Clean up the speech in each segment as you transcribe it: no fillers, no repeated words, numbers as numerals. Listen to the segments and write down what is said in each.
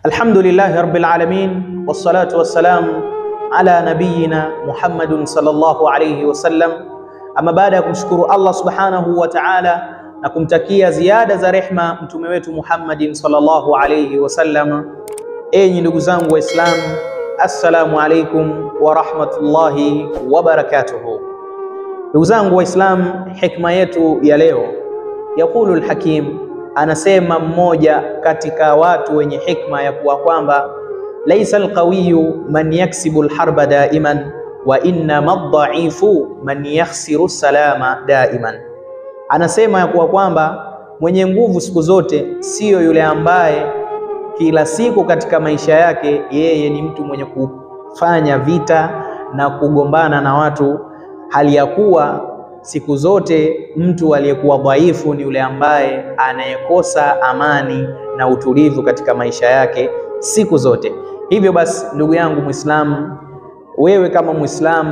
Alhamdulillahi rabbil alamin, wassalatu wassalam ala nabiyina Muhammadun sallallahu alayhi wasallam. Ama baada ya kumshukuru Allah subhanahu wa ta'ala na kumtakia ziada za rehma mtume wetu Muhammadin sallallahu alayhi wasallam, enyi ndugu zangu Waislamu, assalamu alaikum wa rahmatullahi wa barakatuhu. Ndugu zangu Waislamu, hikma yetu ya leo, yaqulu al-hakim, anasema mmoja katika watu wenye hikma ya kuwa kwamba laisa alqawiyu man yaksibu alharba daiman wa innama adh-dha'ifu man yakhsiru salama daiman. Anasema ya kuwa kwamba mwenye nguvu siku zote siyo yule ambaye kila siku katika maisha yake yeye ni mtu mwenye kufanya vita na kugombana na watu, hali ya kuwa siku zote mtu aliyekuwa dhaifu ni yule ambaye anayekosa amani na utulivu katika maisha yake siku zote. Hivyo basi, ndugu yangu Muislamu, wewe kama Muislamu,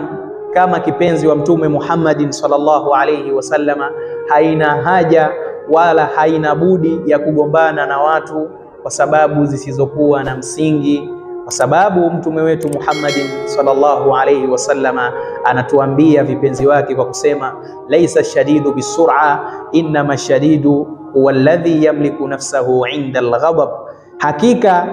kama kipenzi wa Mtume Muhammadin sallallahu alayhi wasallama, haina haja wala haina budi ya kugombana na watu kwa sababu zisizokuwa na msingi, kwa sababu mtume wetu Muhammadin sallallahu alayhi wasallama anatuambia vipenzi wake kwa kusema laisa shadidu bisur'a innama shadidu huwa alladhi yamliku nafsahu inda alghadab. Hakika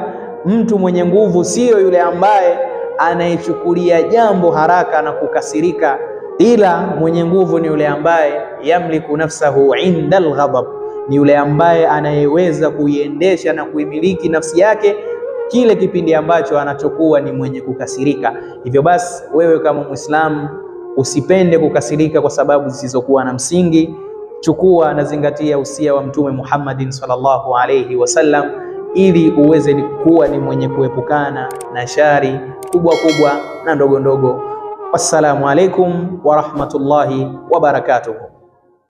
mtu mwenye nguvu siyo yule ambaye anayechukulia jambo haraka na kukasirika, ila mwenye nguvu ni yule ambaye yamliku nafsahu inda alghadab, ni yule ambaye anayeweza kuiendesha na kuimiliki nafsi yake kile kipindi ambacho anachokuwa ni mwenye kukasirika. Hivyo basi, wewe kama Muislamu usipende kukasirika kwa sababu zisizokuwa na msingi. Chukua na zingatia usia wa Mtume Muhammadin sallallahu alayhi wasallam ili uweze kuwa ni mwenye kuepukana na shari kubwa kubwa na ndogo ndogo. Wassalamu alaikum wa rahmatullahi wa barakatuhu.